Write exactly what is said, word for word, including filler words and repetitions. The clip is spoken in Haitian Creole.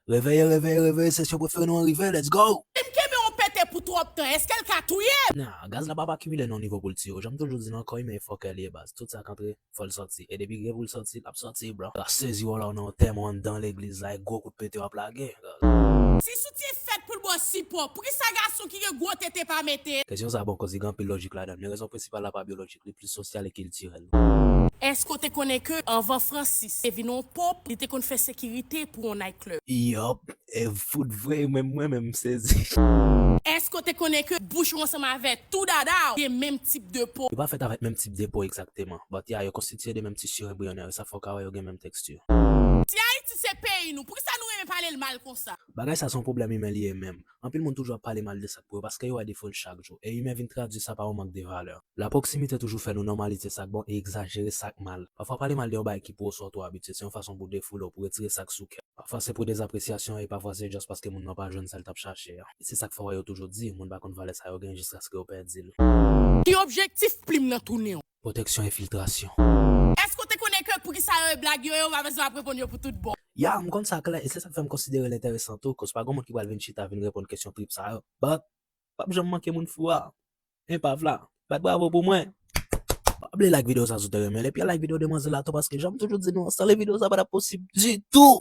Reveye, reveye, reveye, sesyon prefere nou an rive, let's go! Si m kenbe yon pete pou twòp tan, èske l ka touye m? Nah, gaz la p ap akimile nan yon nivo pou l tiye w. Jan m toujou di nan kò imen e fòkè li ye baz. Tout sa k antre, fò l sòti. E depi gen pou l sòti, l ap sòti, bro. L ap sezi w la w nan yon tèmon anndan legliz la, e gwo kout pete w ap lage. Si soutyen fèt pou l ba w sipò, poukisa gason ki gen gwo tete pa mete? Kesyon sa bon, koz li gen anpil lojik ladan l, men rezon prensipal la pa byolojik, li plis sosyal e kiltirèl. Èske w te konnen ke anvan Francis te vin yon pop, li te konn fè sekirite pou yon night club? Yup, e fout vre, menm mwen menm m sezi. Èske w te konnen ke bouch ou ansanm avè tou dada w gen menm tip de po? Yo pa fèt avèk menm tip de po egzakteman, but ya, yo konstitiye de menm tisi enbriyonè, e sa fè w ka wè yo gen menm teksti. Si Ayiti se peyi nou, poukisa nou renmen pale l mal konsa? Bagay sa se yon pwoblèm imen li ye menm. Anpil moun toujou ap pale mal de sa k pou yo paske yo wè defo l chak jou, e imen vin tradui sa pa yon mank de valè. Lapwoksimite toujou fè nou nòmalize sa k bon e egzajere sa k mal. Pafwa pale mal de yon bagay ki pou w oswa w twò abitye, se yon fason pou w defoule w, pou w retire sa k sou kè w. Pafwa se pou dezapresyasyon e pafwa se just paske moun nan pa jwenn sa l t ap chache a. E se sa k fè w wè yo toujou di, moun pa konn valè sa yo gen jiskaske yo pèdi l. Ki objektif plim nan tounen w? Pwoteksyon e filtrasyon. Èske w te konnen ke poukisa yo e blag yo, yo pa bezwen ap reponn yo pou tout bon? Ya, m konn sa klè, e se sa k fè m konsidere l enteresan tou, koz pa gen moun ki pral vin chita vin reponn kesyon trip sa yo. But, p ap janm manke moun fou a. Enpav la, bat bravo pou mwen. Pa bliye like videyo sa si w te renmen l, epi al like videyo demwazèl la tou, paske jan m toujou di nou, san li videyo sa pa t ap posib ditou.